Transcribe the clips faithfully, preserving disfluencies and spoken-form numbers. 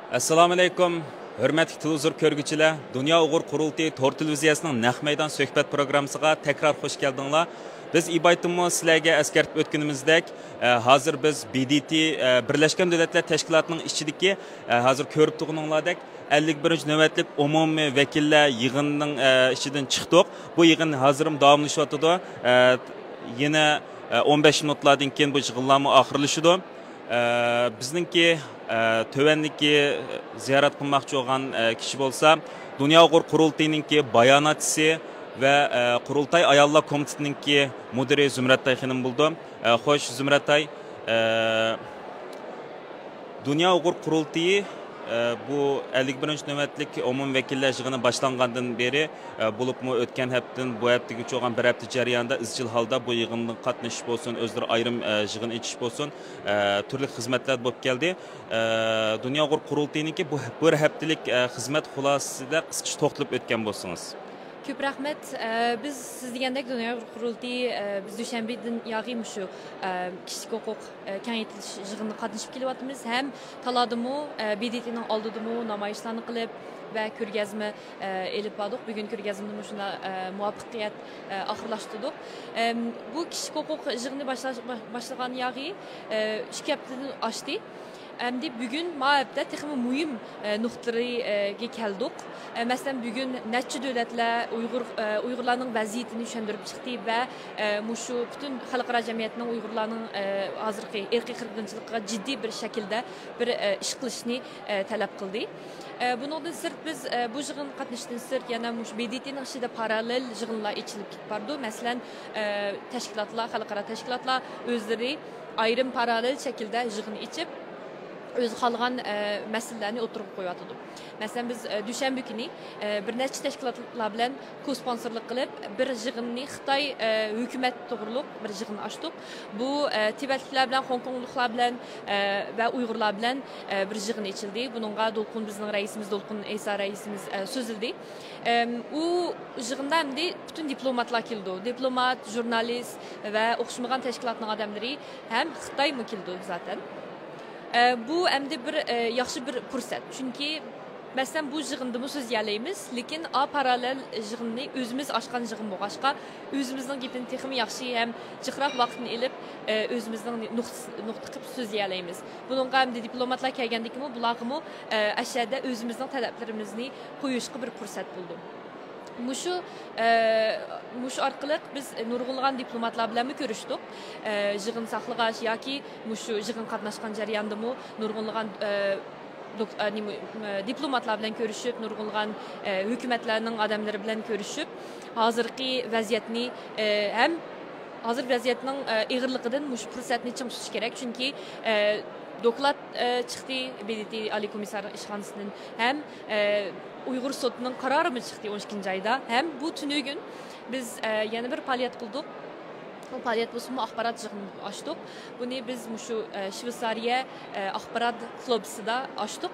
ئەسسالامۇئەلەيكۇم، ھۆرمەتلىك تېلېۋىزور كۆرگۈچىلەر! دۇنيا ئۇيغۇر قۇرۇلتىيى تور تېلېۋىزىيەسىنىڭ نەق مەيدان سۆھبەت پروگراممىسىغا تەكرار خۇش كەلدىڭلار. بىز ئىبايىتىممۇ سىلەرگە ئەسكەرتىپ ئۆتكىنىمىزدەك، ئە، ھازىر بىز بى دى تى، ئە، بىرلەشكەن دۆلەتلەر تەشكىلاتىنىڭ ئىچىدىكى، ئە، ھازىر كۆرۈپ تۇرغىنىڭلاردەك، ئەللىك بىرىنچى نۆۋەتلىك ئومۇمىي ۋەكىللەر يىغىنىنىڭ، ئە، ئىچىدىن چىقتۇق. بۇ يىغىن ھازىرمۇ داۋاملىشىۋاتىدۇ. ئە، يەنە، ئە، ئون بەش مىنۇتلاردىن كېيىن بۇ يىغىنلارمۇ ئاخىرلىشىدۇ. ئە، بىزنىڭكى، ئە، تۆۋەندىكى زىيارەت قىلماقچى بولغان، ئە، كىشى بولسا، دۇنيا ئۇيغۇر قۇرۇلتىيىنىڭكى باياناتچىسى ۋە، ئە، قۇرۇلتاي ئاياللار كومىتېتىنىڭكى مۇدىرى زۇمرەتئاي خېنىم بولىدۇ. ئە، خوش، زۇمرەتئاي، ئە، دۇنيا ئۇيغۇر قۇرۇلتىيى، ئە، بۇ ئەللىك بىرىنچى نۆۋەتلىك ئومۇمىي ۋەكىللەر يىغىنى باشلانغاندىن بېرى، ئە، بولۇپمۇ ئۆتكەن ھەپتىدىن بۇ ھەپتىگىچە بولغان بىر ھەپتە جەريانىدا ئىزچىل ھالدا بۇ يىغىنغا قاتنىشىش بولسۇن، ئۆزلىرى ئايرىم، ئە، يىغىن ئېچىش بولسۇن، ئە، تۈرلۈك خىزمەتلەر بولۇپ كەلدى. ئە، دۇنيا ئۇيغۇر قۇرۇلتىيىنىڭكى بۇ بىر ھەپتىلىك، ئە، خىزمەت خۇلاسىسىدە قىسقىچە توختىلىپ ئۆتكەن بولسىڭىز. كۆپ رەھمەت. ئە، بىز سىز دېگەندەك دۇنيا ئۇيغۇر قۇرۇلتىيى، ئە، بىز دۈشەنبىدىن ياغى مۇشۇ، ئە، كىشىلىك ھوقۇق، ئە، كېڭەيتىلىش يىغىنىغا قاتنىشىپ كېلىۋاتىمىز. ھەم تالادىمۇ، ئە، بى دى تىنىڭ ئالدىدىمۇ نامايىشلارنى قىلىپ ۋە كۆرگەزمە، ئە، ئېلىپ باردۇق. بۈگۈن كۆرگەزمىنى مۇشۇنداق، ئە، مۇۋەپپەقىيەت، ئە، ئاخىرلاشتۇردۇق. ئەم، بۇ كىشىلىك ھوقۇق يىغىنى باشلاش-، با-، باشلىغان ياغى، ئە، ئىككى ھەپتىدىن ئاشتى. ئەمدى بۈگۈن ما ھەپتە تېخىمۇ مۇھىم، ئە، نۇقتىلىرىگە كەلدۇق. ئە، مەسىلەن، بۈگۈن نەچچە دۆلەتلەر ئۇيغۇر، ئە، ئۇيغۇرلارنىڭ ۋەزىيىتىنى چۈشەندۈرۈپ چىقتى ۋە، ئە، مۇشۇ پۈتۈن خەلقئارا جەمئىيەتنىڭ ئۇيغۇرلارنىڭ، ئە، ھازىرقى ئىرقىي قىرغىنچىلىققا جىددىي بىر شەكىلدە بىر، ئە، ئىش قىلىشىنى، ئە، تەلەپ قىلدى. ئە، بۇنىڭدىن سىرت بىز، ئە، بۇ يىغىنغا قاتنىشىشتىن سىرت يەنە مۇشۇ بى دى تىنىڭ ئىچىدە پاراللېل يىغىنلار ئېچىلىپ كېتىپ بارىدۇ. مەسىلەن، ئە، تەشكىلاتلار، خەلقئارا تەشكىلاتلار ئۆزلىرى ئايرىم پاراللېل شەكىلدە يىغىن ئېچىپ، ئۆزى خالىغان، ئە، مەسىلىلەرنى ئوتتۇرىغا قويۇۋاتىدۇ. مەسىلەن، بىز، ئە، دۈشەنبە كۈنى، ئە، بىر نەچچە تەشكىلاتلار بىلەن كوسپونسورلۇق قىلىپ، بىر يىغىننى خىتاي، ئە، ھۆكۈمەت توغرۇلۇق بىر يىغىن ئاچتۇق. بۇ، ئە، تىبەتلىكلەر بىلەن، خوڭكوڭلۇقلار بىلەن، ئە، ۋە ئۇيغۇرلار بىلەن، ئە، بىر يىغىن ئېچىلدى. بۇنىڭغا دولقۇن، بىزنىڭ رەئىسىمىز دولقۇن ئەيسا رەئىسىمىز، ئە، سۆزلىدى. ئەم، ئۇ يىغىندا ئەمدى پۈتۈن دىپلوماتلار كېلىدۇ. دىپلومات، ژۇرنالىست ۋە ئوخشىمىغان تەشكىلاتنىڭ ئادەملىرى ھەم خىتايمۇ كېلىدۇ زاتەن. ئە، بۇ ئەمدى بىر، ئە، ياخشى بىر پۇرسەت. چۈنكى، مەسىلەن، بۇ يىغىندىمۇ سۆزلىيەلەيمىز، لېكىن ئا پاراللېل يىغىننى ئۆزىمىز ئاچقان يىغىن بولغاچقا، ئۆزىمىزنىڭ گېپىنى تېخىمۇ ياخشى ھەم جىقراق ۋاقىتنى ئېلىپ، ئە، ئۆزىمىزنىڭ نۇقتىسى، نۇقتا قىلىپ سۆزلىيەلەيمىز. بۇنىڭغا ئەمدى دىپلوماتلار كەلگەندىكىنمۇ بۇلارغىمۇ، ئە، ئەشەدە ئۆزىمىزنىڭ تەلەپلىرىمىزنى قويۇشقا بىر پۇرسەت بولىدۇ. مۇشۇ، ئە، مۇشۇ ئارقىلىق بىز نۇرغۇنلىغان دىپلوماتلار بىلەنمۇ كۆرۈشتۇق. ئە، يىغىن ساقلىغاچ ياكى مۇشۇ يىغىن قاتناشقان جەرياندىمۇ نۇرغۇنلىغان، ئە، دوك-، ئە، نېمە، ئە، دىپلوماتلار بىلەن كۆرۈشۈپ، نۇرغۇنلىغان، ئە، ھۆكۈمەتلەرنىڭ ئادەملىرى بىلەن كۆرۈشۈپ، ھازىرقى ۋەزىيەتنى، ئە، ھەم ھازىر ۋەزىيەتنىڭ، ئە، ئېغىرلىقىدىن مۇشۇ پۇرسەتنى چىڭ تۇتۇش كېرەك. چۈنكى، ئە، دوكلات، ئە، چىقتى، بى دى تى ئالىي كومىسسار ئىشخانىسىدىن ھەم، ئە، ئۇيغۇر سوتىنىڭ قارارىمۇ چىقتى ئون ئىككىنچى ئايدا. ھەم بۇ تۈنۈگۈن بىز، ئە، يەنە بىر پائالىيەت قىلدۇق. بۇ پائالىيەت بولسىمۇ ئاخبارات يىغىنى ئاچتۇق. بۇنى بىز مۇشۇ، ئە، شۋېتسارىيە، ئە، ئاخبارات كلۇبىسىدا ئاچتۇق.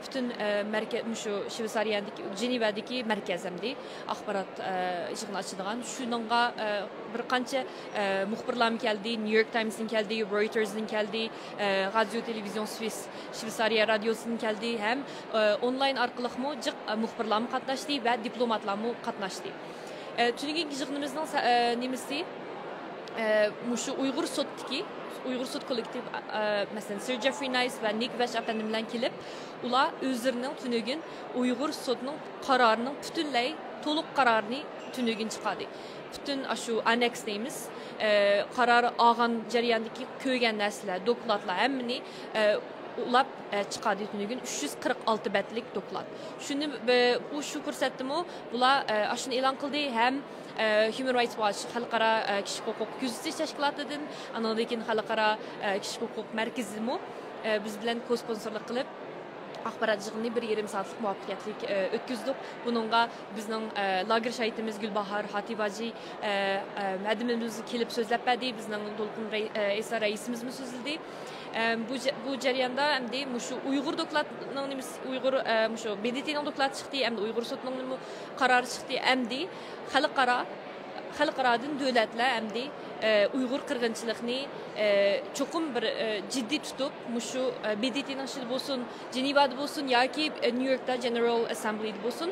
پۈتۈن، ئە، مەركە-، مۇشۇ شۋېتسارىيەدىكى، جېنېۋەدىكى مەركەز ئەمدى ئاخبارات، ئە، يىغىنى ئاچىدىغان. شۇنىڭغا، ئە، بىر قانچە، ئە، مۇخبىرلارمۇ كەلدى، نيۇ يورك تايمسدىن كەلدى، رويتېرزدىن كەلدى، ئە، رادىيو تېلېۋىزىيون سوئىس، شۋېتسارىيە رادىيوسىدىن كەلدى ھەم، ئە، ئونلاين ئارقىلىقمۇ جىق، ئە، مۇخبىرلارمۇ قاتناشتى ۋە دىپلوماتلارمۇ قاتناشتى. ئە، تۈنۈگۈنكى يىغىنىمىزنىڭ سە-، ئە، نېمىسى، ئە، مۇشۇ ئۇيغۇر سوتتىكى، ئۇيغۇر سوت كوللېكتىپ، ئە، مەسىلەن، سىر جېفرى نايس ۋە نىك ۋەش ئەپەندى بىلەن كېلىپ، ئۇلار ئۆزلىرىنىڭ تۈنۈگۈن ئۇيغۇر سوتىنىڭ قارارىنىڭ پۈتۈنلەي، تولۇق قارارىنى تۈنۈگۈن چىقاردى. پۈتۈن ئاشۇ ئاننېكس دەيمىز، ئە، قارار ئالغان جەرياندىكى كۆرگەن نەرسىلەر، دوكلاتلار ھەممىنى، ئە، ئۇلاپ، ئە، چىقاردى تۈنۈگۈن ئۈچ يۈز قىرىق ئالتە بەتلىك دوكلات. شۇنى، ئە، ئۇ شۇ پۇرسەتتىمۇ بۇلار، ئە، ئاشۇنى ئېلان قىلدى ھەم، ئە، ھيۇمەن رايتس ۋاچ، خەلقئارا، ئە، كىشىلىك ھوقۇق كۆزىتىش تەشكىلاتىدىن، ئانىڭدىن كېيىن خەلقئارا، ئە، كىشىلىك ھوقۇق مەركىزىمۇ، ئە، بىز بىلەن كوسپونسورلۇق قىلىپ، ئاخبارات يىغىنىنى بىر يېرىم سائەتلىك مۇۋەپپەقىيەتلىك، ئە، ئۆتكۈزدۇق. بۇنىڭغا بىزنىڭ، ئە، لاگېر شاھىتىمىز گۈلباھار ھاتىپ ھاجى، ئە، ئە، ھەدىمىمىز كېلىپ سۆزلەپ بەردى. بىزنىڭ دولقۇن رەي-، ئە، ئەيسا رەئىسىمىزمۇ سۆزلىدى. ئە، بۇ جە-، بۇ جەرياندا ئەمدى مۇشۇ ئۇيغۇر دوكلاتىنىڭ نېمىسى، ئۇيغۇر، ئە، مۇشۇ بى دى تىنىڭ دوكلاتى چىقتى، ئەمدى ئۇيغۇر سوتىنىڭمۇ قارارى چىقتى. ئەمدى خەلقئارا خەلقئارادىن دۆلەتلەر ئەمدى، ئە، ئۇيغۇر قىرغىنچىلىقىنى، ئە، چوقۇم بىر، ئە، جىددىي تۇتۇپ، مۇشۇ، ئە، ب د ت نىڭ ئىچىدە بولسۇن، جېنېۋادا بولسۇن ياكى، ئە، نيۇ يوركتا جېنېرال ئەسسەمبلىدا بولسۇن،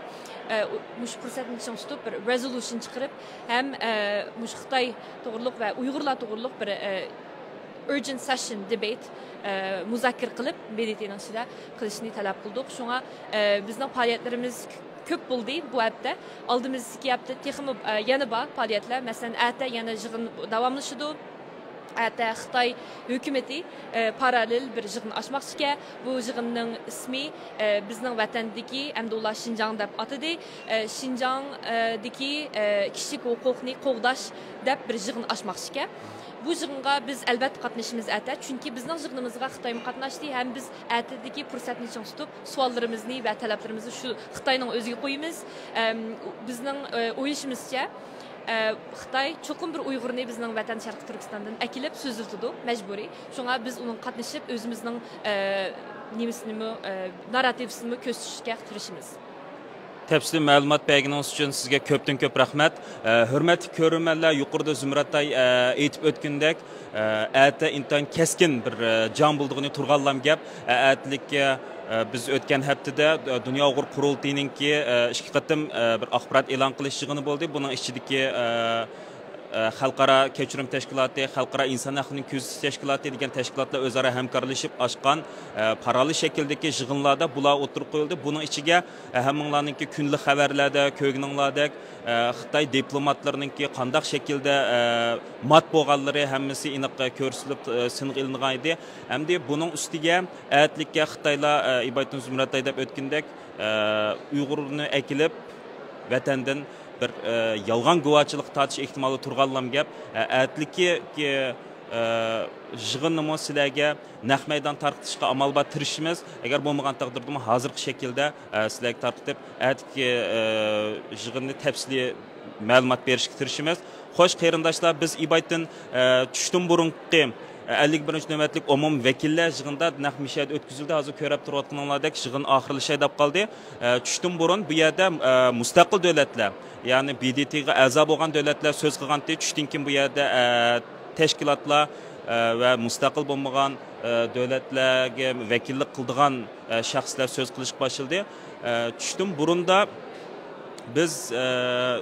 ئە، مۇشۇ پۇرسەتنى چىڭ تۇتۇپ، بىر رېزولۇشن چىقىرىپ، ھەم، ئە، مۇشۇ خىتاي توغرۇلۇق ۋە ئۇيغۇرلار توغرۇلۇق بىر، ئە، ئۇرجېنت سېشن دېبېيت، ئە، مۇزاكىرە قىلىپ، ب د ت نىڭ ئىچىدە قىلىشنى تەلەپ قىلدۇق. شۇڭا، ئە، بىزنىڭ پائالىيەتلىرىمىز كۆپ بولدى بۇ ھەپتە. ئالدىمىزدىكى ھەپتە تېخىمۇ، ئە، يەنە بار پائالىيەتلەر. مەسىلەن، ئەتە يەنە يىغىن داۋاملىشىدۇ. ئەتە خىتاي ھۆكۈمىتى، ئە، پاراللېل بىر يىغىن ئاچماقچىكەن. بۇ يىغىننىڭ ئىسمى، ئە، بىزنىڭ ۋەتەندىكى ئەمدى ئۇلار شىنجاڭ دەپ ئاتىدى. ئە، شىنجاڭدىكى، ئە، كىشىلىك ھوقۇقنى قوغداش دەپ بىر يىغىن ئاچماقچىكەن. بۇ يىغىنغا بىز ئەلۋەتتە قاتنىشىمىز ئەتە، چۈنكى بىزنىڭ يىغىنىمىزغا خىتايمۇ قاتناشتى ھەم بىز ئەتىدىكى پۇرسەتنى چىڭ تۇتۇپ، سوئاللىرىمىزنى ۋە تەلەپلىرىمىزنى شۇ خىتاينىڭ ئۆزىگە قويىمىز. ئەم، بىزنىڭ، ئە، ئويلىشىمىزچە، ئە، خىتاي چوقۇم بىر ئۇيغۇرنى بىزنىڭ ۋەتەن شەرقىي تۈركىستاندىن ئەكېلىپ سۆزلىتىدۇ، مەجبۇرىي. شۇڭا بىز ئۇنىڭغا قاتنىشىپ، ئۆزىمىزنىڭ، ئە، نېمىسىنىمۇ، ئە، ناراتىۋىسىنىمۇ كۆرسىتىشكە تىرىشىمىز. تەپسىلىي مەلۇمات بەرگىنىڭىز ئۈچۈن سىزگە كۆپتىن كۆپ رەھمەت. ئە، ھۆرمەتلىك كۆرۈرمەنلەر، يۇقىرىدا زۇمرەتئاي، ئە، ئېيتىپ ئۆتكىنىدەك، ئە، ئەتە ئىنتايىن كەسكىن بىر، ئە، جەڭ بولىدىغىنى تۇرغانلام گەپ. ئە، ئەتىلىككە، ئە، بىز ئۆتكەن ھەپتىدە، ئە، دۇنيا ئۇيغۇر قۇرۇلتىيىنىڭكى، ئە، ئىككى قېتىم، ئە، بىر ئاخبارات ئېلان قىلىش يىغىنى بولدى. بۇنىڭ ئىچىدىكى، ئە، ئە، خەلقئارا كەچۈرۈم تەشكىلاتى، خەلقئارا ئىنسان ھەقلىرىنى كۆزىتىش تەشكىلاتى دېگەن تەشكىلاتلار ئۆزئارا ھەمكارلىشىپ ئاچقان، ئە، پاراللېل شەكىلدىكى يىغىنلاردا بۇلار ئوتتۇرىغا قويۇلدى. بۇنىڭ ئىچىگە، ئە، ھەممىڭلارنىڭكى كۈندىلىك خەۋەرلەردە كۆرگىنىڭلاردەك، ئە، خىتاي دىپلوماتلىرىنىڭكى قانداق شەكىلدە، ئە، مات بولغانلىرى ھەممىسى ئېنىق، ئە، كۆرسىتىلىپ، ئە، سىنغا ئېلىنغان ئىدى. ئەمدى بۇنىڭ ئۈستىگە ئەتىلىككە خىتايلار، ئە، ئىبايتۇن زۇمرەتئاي دەپ ئۆتكىنىدەك، ئە، ئۇيغۇرنى ئەكېلىپ ۋەتەندىن بىر، ئە، يالغان گۇۋاھچىلىق تارتىش ئېھتىمالى تۇرغانلام گەپ. ئە، ئەتىلىككى، ئە، يىغىننىمۇ سىلەرگە نەق مەيدان تارقىتىشقا ئامال بار تىرىشىمىز. ئەگەر بولمىغان تەقدىردىمۇ ھازىرقى شەكىلدە، ئە، سىلەرگە تارقىتىپ، ئەتىكى، ئە، يىغىننى تەپسىلىي مەلۇمات بېرىشكە تىرىشىمىز. خوش، قېرىنداشلار، بىز ئىبايتىن، ئە، چۈشتىن بۇرۇنقى، ئە، ئەللىك بىرىنچى نۆۋەتلىك ئومۇمىي ۋەكىللەر يىغىنىدا نەق مۇشۇ يەردە ئۆتكۈزۈلدى. ھازىر كۆرۈپ تۇرۇۋاتقىنىڭلاردەك يىغىن ئاخىرلىشاي دەپ قالدى. ئە، چۈشتىن بۇرۇن بۇ يەردە، ئە، مۇستەقىل دۆلەتلەر، يەنى ب د ت غا ئەزا بولغان دۆلەتلەر سۆز قىلغانتى. چۈشتىن كېيىن بۇ يەردە، ئە، تەشكىلاتلار، ئە، ۋە مۇستەقىل بولمىغان، ئە، دۆلەتلەرگە ۋەكىللىك قىلىدىغان، ئە، شەخسلەر سۆز قىلىشقا باشلىدى. ئە، چۈشتىن بۇرۇندا بىز، ئە،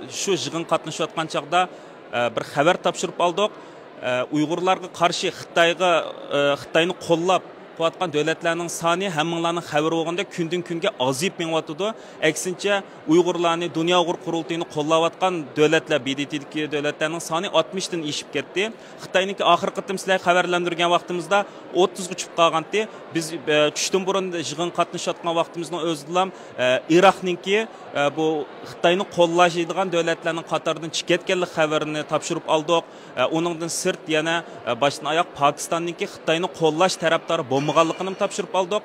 شۇ يىغىنغا قاتنىشىۋاتقان چاغدا، ئە، بىر خەۋەر تاپشۇرۇپ ئالدۇق. ئە، ئۇيغۇرلارغا قارشى خىتايغا، ئە، خىتاينى قوللاپ قىلىۋاتقان دۆلەتلەرنىڭ سانى ھەممىڭلارنىڭ خەۋىرى بولغاندەك كۈندىن كۈنگە ئازىيىپ مېڭىۋاتىدۇ. ئەكسىنچە، ئۇيغۇرلارنى دۇنيا ئۇيغۇر قۇرۇلتىيىنى قوللاۋاتقان دۆلەتلەر، ب د ت دىكى دۆلەتلەرنىڭ سانى ئاتمىشتىن ئېشىپ كەتتى. خىتاينىڭكى ئاخىرقى قېتىم سىلەرگە خەۋەرلەندۈرگەن ۋاقتىمىزدا ئوتتۇزغا چۈشۈپ قالغانتى. بىز، ئە، چۈشتىن بۇرۇن يىغىنغا قاتنىشىۋاتقان ۋاقتىمىزنىڭ ئۆزىدىلا، ئە، ئىراقنىڭكى، ئە، بۇ خىتاينى قوللايدىغان دۆلەتلەرنىڭ قاتارىدىن چىقىپ كەتكەنلىك خەۋىرىنى تاپشۇرۇپ ئالدۇق. ئە، ئۇنىڭدىن سىرت يەنە، ئە، باشتىن ئاياق پاكىستاننىڭكى خىتاينى قوللاش تەرەپدارى بولمىغانلىقىنىمۇ تاپشۇرۇپ ئالدۇق.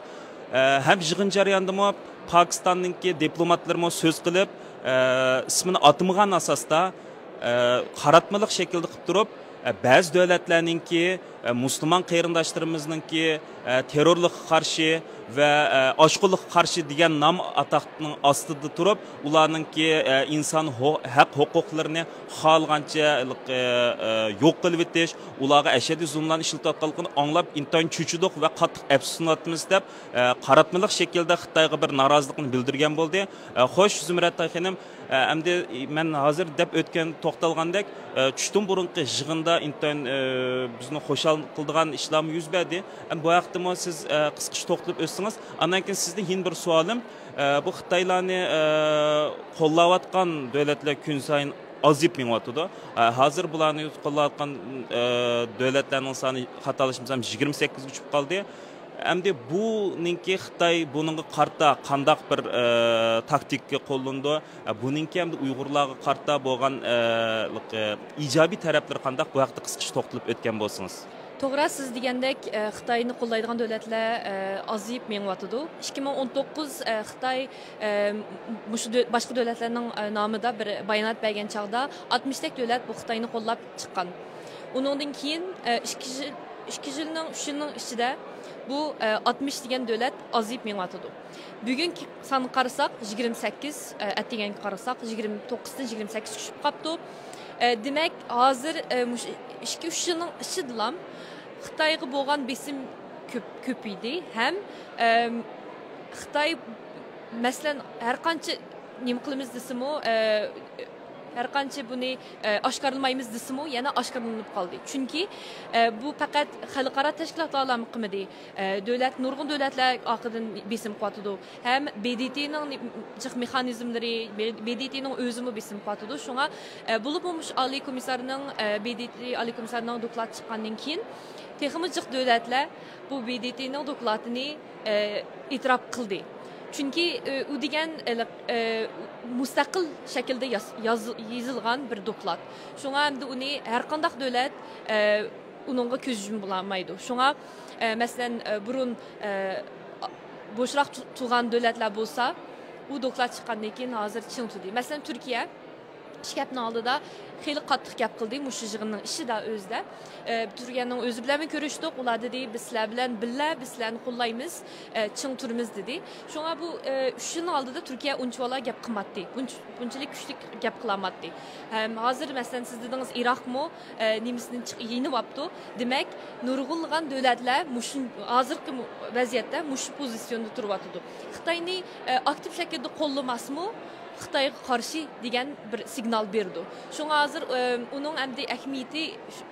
ئە، ھەم يىغىن جەريانىدىمۇ پاكىستاننىڭكى دىپلوماتلىرىمۇ سۆز قىلىپ، ئە، ئىسمىنى ئاتىمىغان ئاساستا، ئە، قاراتمىلىق شەكىلدە قىلىپ تۇرۇپ، ئە، بەزى دۆلەتلەرنىڭكى، ئە، مۇسۇلمان قېرىنداشلىرىمىزنىڭكى، ئە، تېررورلۇققا قارشى ۋە، ئە، ئاشقۇنلۇققا قارشى دېگەن نام ئاتاقنىڭ ئاستىدا تۇرۇپ، ئۇلارنىڭكى، ئە، ئىنسان ھو-، ھەق ھوقۇقلىرىنى خالىغانچە، ئە، ئە، يوق قىلىۋېتىش، ئۇلارغا ئەشەددىي زۇلۇملارنى ئىشلىتىۋاتقانلىقىنى ئاڭلاپ، ئىنتايىن چۆچۈدۇق ۋە قاتتىق ئەپسۇسلىنىۋاتىمىز دەپ، ئە، قاراتمىلىق شەكىلدە خىتايغا بىر نارازىلىقىنى بىلدۈرگەن بولدى. ئە، خوش، زۇمرەتئاي خېنىم، ئە، ئەمدى مەن ھازىر دەپ ئۆتكەن، توختالغاندەك، ئە، چۈشتىن بۇرۇنقى يىغىندا ئىنتايىن، ئە، بىزنى خۇشال قىلىدىغان ئىشلارمۇ يۈز بەردى. ئەمدى بۇ ھەقتىمۇ سىز، ئە، قىسقىچە توختىلىپ ئۆتسىڭىز، ئاندىن كېيىن سىزدىن يەنە بىر سوئالىم، ئە، بۇ خىتايلارنى، ئە، قوللاۋاتقان دۆلەتلەر كۈنسايىن ئازىيىپ مېڭىۋاتىدۇ. ئە، ھازىر بۇلارنى قوللاۋاتقان، ئە، دۆلەتلەرنىڭ سانى، خاتالاشمىسام، يىگىرمە سەككىزگە چۈشۈپ قالدى. ئەمدى بۇنىڭكى خىتاي بۇنىڭغا قارىتا قانداق بىر، ئە، تاكتىكا قوللىنىدۇ؟ ئە، بۇنىڭكى ئەمدى ئۇيغۇرلارغا قارىتا بولغان، ئە، لىق-، ئە، ئىجابىي تەرەپلىرى قانداق؟ بۇ ھەقتە قىسقىچە توختىلىپ ئۆتكەن بولسىڭىز. توغرا، سىز دېگەندەك، ئە، خىتاينى قوللايدىغان دۆلەتلەر، ئە، ئازىيىپ مېڭىۋاتىدۇ. ئىككى مىڭ ئون توققۇز، ئە، خىتاي، ئە، مۇشۇ دۆ-، باشقا دۆلەتلەرنىڭ، ئە، نامىدا بىر بايانات بەرگەن چاغدا ئاتمىشتەك دۆلەت بۇ خىتاينى قوللاپ چىققان. ئۇنىڭدىن كېيىن، ئە، ئىككى يىل، ئىككى يىلنىڭ، ئۈچ يىلنىڭ ئىچىدە بۇ، ئە، ئاتمىش دېگەن دۆلەت ئازىيىپ مېڭىۋاتىدۇ. بۈگۈنكى سانغا قارىساق، يىگىرمە سەككىز، ئە، ئەتىگەنگە قارىساق، يىگىرمە توققۇزدىن يىگىرمە سەككىزگە چۈشۈپ قاپتۇ. ئە، دېمەك، ھازىر، ئە، مۇشۇ ئىككى، ئۈچ يىلنىڭ ئىچىدىلا خىتايغا بولغان بېسىم كۆپ، كۆپىيدى ھەم، ئەم، خىتاي، مەسىلەن، ھەر قانچە نېمە قىلىمىز دېسىمۇ، ئە، ھەر قانچە بۇنى، ئە، ئاشكارىلىمايمىز دېسىمۇ، يەنە ئاشكارىلىنىپ قالدى. چۈنكى، ئە، بۇ پەقەت خەلقئارا تەشكىلاتلارلارمۇ قىلمىدى. ئە، دۆلەت، نۇرغۇن دۆلەتلەر ئارقىدىن بېسىم قىلىۋاتىدۇ. ھەم ب د ت نىڭ جىق مېخانىزملىرى، ب د ت نىڭ ئۆزىمۇ بېسىم قىلىۋاتىدۇ. شۇڭا، ئە، بولۇپمۇ مۇشۇ ئالىي كومىسسارنىڭ، ئە، ب د ت ئالىي كومىسسارنىڭ دوكلاتى چىققاندىن كېيىن، تېخىمۇ جىق دۆلەتلەر بۇ ب د ت نىڭ دوكلاتىنى، ئە، ئېتىراپ قىلدى. چۈنكى، ئە، ئۇ دېگەن، ئە، ئە، مۇستەقىل شەكىلدە ياز-، ياز-، يېزىلغان بىر دوكلات. شۇڭا ئەمدى ئۇنى ھەر قانداق دۆلەت، ئە، ئۇنىڭغا كۆز يۇمۇپ بولالمايدۇ. شۇڭا، ئە، مەسىلەن، ئە، بۇرۇن، ئە، بوشراق تۇ-، تۇرغان دۆلەتلەر بولسا، ئۇ دوكلات چىققاندىن كېيىن ھازىر چىڭ تۇردى. مەسىلەن، تۈركىيە ئىككى ھەپتىنىڭ ئالدىدا خېلى قاتتىق گەپ قىلدى مۇشۇ يىغىننىڭ ئىچىدە ئۆزىدە. ئە، تۈركىيەنىڭ ئۆزى بىلەنمۇ كۆرۈشتۇق. ئۇلار دېدى، «بىز سىلەر بىلەن بىللە، بىز سىلەرنى قوللايمىز، ئە، چىڭ تۇرىمىز» دېدى. شۇڭا بۇ، ئە، ئۈچ يىلنىڭ ئالدىدا تۈركىيە ئۇنچىۋالا گەپ قىلماتتى. بۇنچ-، بۇنچىلىك كۈچلۈك گەپ قىلالماتتى. ھەم ھازىر، مەسىلەن، سىز دېدىڭىز، ئىراقمۇ، ئە، نېمىسىدىن چىق-، يېنىۋاپتۇ. دېمەك، نۇرغۇنلىغان دۆلەتلەر مۇشۇ، ھازىرقى مۇ-، ۋەزىيەتتە مۇشۇ پوزىتسىيوندا تۇرۇۋاتىدۇ. خىتاينى، ئە، ئاكتىپ شەكىلدە قوللىماسمۇ، خىتايغا قارشى دېگەن بىر سىگنال بېرىدۇ. شۇڭا ھازىر، ئە، ئۇنىڭ ئەمدى ئەھمىيىتى شۇ-،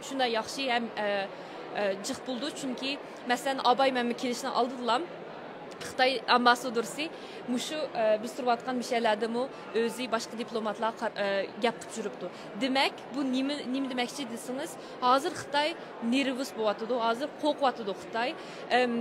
شۇنداق ياخشى ھەم، ئە، ئە، جىق بولىدۇ. چۈنكى، مەسىلەن، ئاباي مەمە كېلىشنىڭ ئالدىدىلا خىتاي ئامباسسادورسى مۇشۇ، ئە، بىز تۇرۇۋاتقان مۇشۇ يەرلەردىمۇ ئۆزى باشقا دىپلوماتلارغا قار-، ئە، گەپ قىلىپ يۈرۈپتۇ. دېمەك، بۇ نېمە، نېمە دېمەكچى دېسىڭىز، ھازىر خىتاي نېرۋوز بولۇۋاتىدۇ، ھازىر قورقۇۋاتىدۇ خىتاي. ئەم،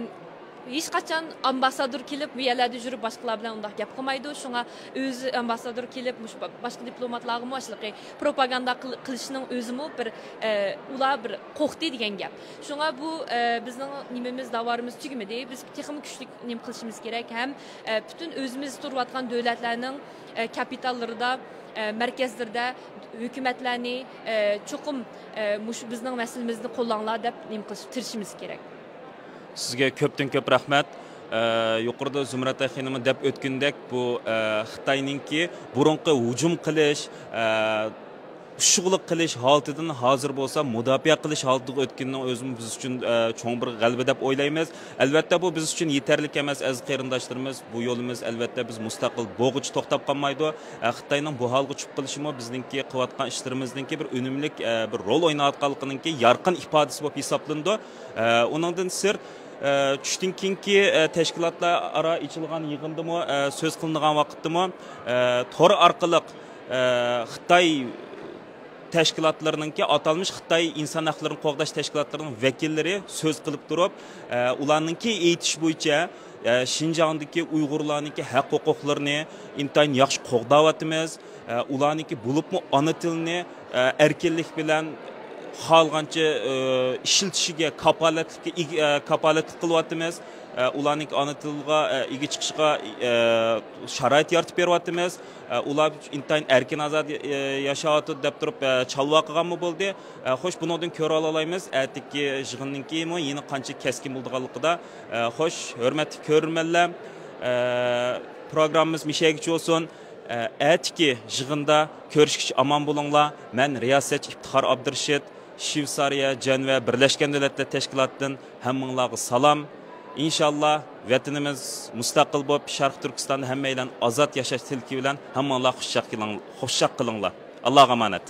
ھېچقاچان ئامباسسادور كېلىپ، بۇ يەرلەردە يۈرۈپ، باشقىلار بىلەن ئۇنداق گەپ قىلمايدۇ. شۇڭا ئۆزى ئامباسسادور كېلىپ، مۇشۇ با-، باشقا دىپلوماتلارغىمۇ ئاشۇنداق پروپاگاندا قىل-، قىلىشنىڭ ئۆزىمۇ بىر، ئە، ئۇلار بىر قورقتى دېگەن گەپ. شۇڭا بۇ، ئە، بىزنىڭ نېمىمىز، داۋارىمىز تۈگىمىدى. بىز تېخىمۇ كۈچلۈك نېمە قىلىشىمىز كېرەك ھەم، ئە، پۈتۈن ئۆزىمىز تۇرۇۋاتقان دۆلەتلەرنىڭ، ئە، كاپىتاللىرىدا، ئە، مەركەزلىرىدە ھۆكۈمەتلەرنى، ئە، چوقۇم، ئە، مۇشۇ بىزنىڭ مەسىلىمىزنى قوللاڭلار دەپ نېمە قىلىش، تىرىشىمىز كېرەك. سىزگە كۆپتىن كۆپ رەھمەت. ئە، يۇقىرىدا زۇمرەت خېنىممۇ دەپ ئۆتكىنىدەك، بۇ، ئە، خىتاينىڭكى بۇرۇنقى ھۇجۇم قىلىش، ئە، ئۇششۇقلۇق قىلىش ھالىتىدىن ھازىر بولسا مۇداپىئە قىلىش ھالىتىگە ئۆتكىنىنىڭ ئۆزىمۇ بىز ئۈچۈن، ئە، چوڭ بىر غەلىبە دەپ ئويلايمىز. ئەلۋەتتە، بۇ بىز ئۈچۈن يېتەرلىك ئەمەس، ئەزىز قېرىنداشلىرىمىز. بۇ يولىمىز، ئەلۋەتتە، بىز مۇستەقىل بولغۇچە توختاپ قالمايدۇ. ئە، خىتاينىڭ بۇ ھالغا چۈشۈپ قېلىشىمۇ بىزنىڭكى قىلىۋاتقان ئىشلىرىمىزنىڭكى بىر ئۈنۈملۈك، ئە، بىر رول ئويناۋاتقانلىقىنىڭكى يارقىن ئىپادىسى بولۇپ ھېسابلىنىدۇ. ئە، ئۇنىڭدىن سىرت، ئە، چۈشتىن كېيىنكى، ئە، تەشكىلاتلار ئارا ئېچىلغان يىغىندىمۇ، ئە، سۆز قىلىنغان ۋاقىتتىمۇ، ئە، تور ئارقىلىق، ئە، خىتاي تەشكىلاتلىرىنىڭكى، ئاتالمىش خىتاي ئىنسان ھەقلىرىنى قوغداش تەشكىلاتلىرىنىڭ ۋەكىللىرى سۆز قىلىپ تۇرۇپ، ئە، ئۇلارنىڭكى ئېيتىش بويىچە، ئە، شىنجاڭدىكى ئۇيغۇرلارنىڭكى ھەق ھوقۇقلىرىنى ئىنتايىن ياخشى قوغداۋاتىمىز. ئە، ئۇلارنىڭكى بولۇپمۇ ئانا تىلنى، ئە، ئەركىنلىك بىلەن خالىغانچە، ئە، ئىشلىتىشىگە كاپالەتلىك، ئىگ-، ئە، كاپالەتلىك قىلىۋاتىمىز. ئە، ئۇلارنىڭكى ئانا تىلىغا، ئە، ئىگە چىقىشىغا، ئە، شارائىت يارىتىپ بېرىۋاتىمىز. ئە، ئۇلار ئىنتايىن ئەركىن ئازادە، ئە، ياشاۋاتىدۇ دەپ تۇرۇپ، ئە، چالۋاق قىلغانمۇ بولدى. ئە، خوش، بۇنىڭدىن كۆرۈۋالالايمىز، ئەتىكى يىغىننىڭكىمۇ يەنە قانچە كەسكىن بولىدىغانلىقىدا. ئە، خوش، ھۆرمەتلىك كۆرۈرمەنلەر، ئە، پروگراممىمىز مۇشۇ يەرگىچە بولسۇن. ئە، ئەتىكى يىغىندا كۆرۈشكىچە ئامان بولۇڭلار. مەن رىياسەتچى ئىپتىخار ئابدۇرېشىت، شۋېتسارىيە، جەنۋە، بىرلەشكەن دۆلەتلەر تەشكىلاتىدىن ھەممىڭلارغا سالام. ئىنشاللا، ۋەتىنىمىز مۇستەقىل بولۇپ، شەرقىي تۈركىستاندا ھەممەيلەن ئازاد ياشاش تىلىكى بىلەن ھەممىڭلار خۇشچاق قېلىڭ-، خۇشچاق قىلىڭلار. ئاللاغا ئامانەت.